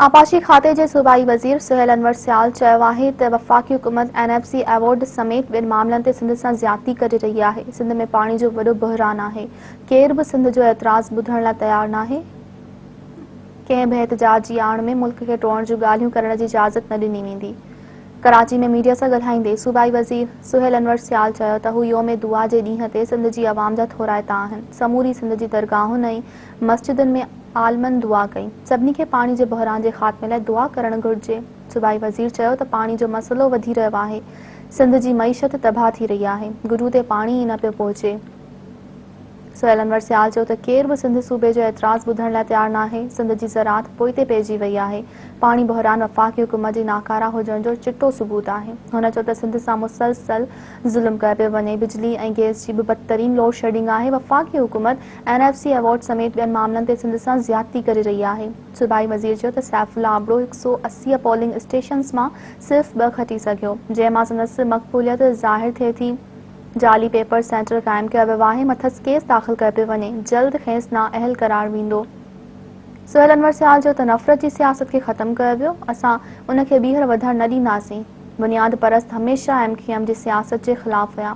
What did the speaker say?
آبپاشي کاتي جي صوبائي وزير سهيل انور سيال چيو آهي ته وفاقي حڪومت اين ايف سي ايوارڊ سميت ٻين معاملن تي سنڌ سان زيادتي ڪري رهي آهي، سنڌ ۾ پاڻي جو وڏو بحران آهي، ڪير به سنڌ جو اعتراض ٻڌڻ لاء تيار ناهي، ڪنهن به احتجاج جي آڙ ۾ ملڪ کي ٽوڙڻ جون ڳالهيون ڪرڻ جي اجازت نه ڏني ويندي. ڪراچي ۾ ميڊيا سان ڳالهائيندي صوبائي وزير سهيل انور سيال چيو ته هو يوم دعا جي ڏينهن تي سنڌ جي عوام جا ٿورائتا آهن، سموري سنڌ جي درگاهن ۽ مسجدن ۾ عالمن دعا ڪئي، سڀني کي پاڻي جي بحران جي خاتمي لاء دعا ڪرڻ گهرجي. صوبائي وزير چيو ته پاڻي جو مسئلو وڌي رهيو آهي، سنڌ جي معيشت تباهه ٿي رهي آهي، گڊو تي پاڻي ئي نه پيو پهچي. سهيل انور سيال چيو ته ڪير به سنڌ صوبي جو اعتراض ٻڌڻ لاء تيار ناهي، سنڌ جي زراعت پوئتي پئجي وئي آهي، پاڻي بحران وفاقي حڪومت جي ناڪاره هجڻ جو چٽو ثبوت آهي. هن چيو ته سنڌ سان مسلسل ظلم ڪيو پيو وڃي، بجلي ۽ گئس جي به بدترين لوڊشيڊنگ آهي، وفاقي حڪومت اين ايف سي ايوارڊ سميت ٻين معاملن تي سنڌ سان زيادتي ڪري رهي آهي. صوبائي وزير چيو ته سيف الله ابڙو 180 پولنگ اسٽيشنز مان صرف ٻه کٽي سگهيو، جنهن مان سندس مقبوليت ظاهر ٿئي ٿي، جعلي پيپر سينٽر قائم ڪيو ويو آهي، مٿس ڪيس داخل ڪيو پيو وڃي، جلد کيس نااهل قرار ويندو. سهيل انور سيال چيو ته نفرت جي سياست کي ختم ڪيو ويو، اسان ان کي ٻيهر وڌڻ نه ڏينداسين، بنياد پرست هميشه ايم ڪيو ايم جي سياست جي خلاف هيا.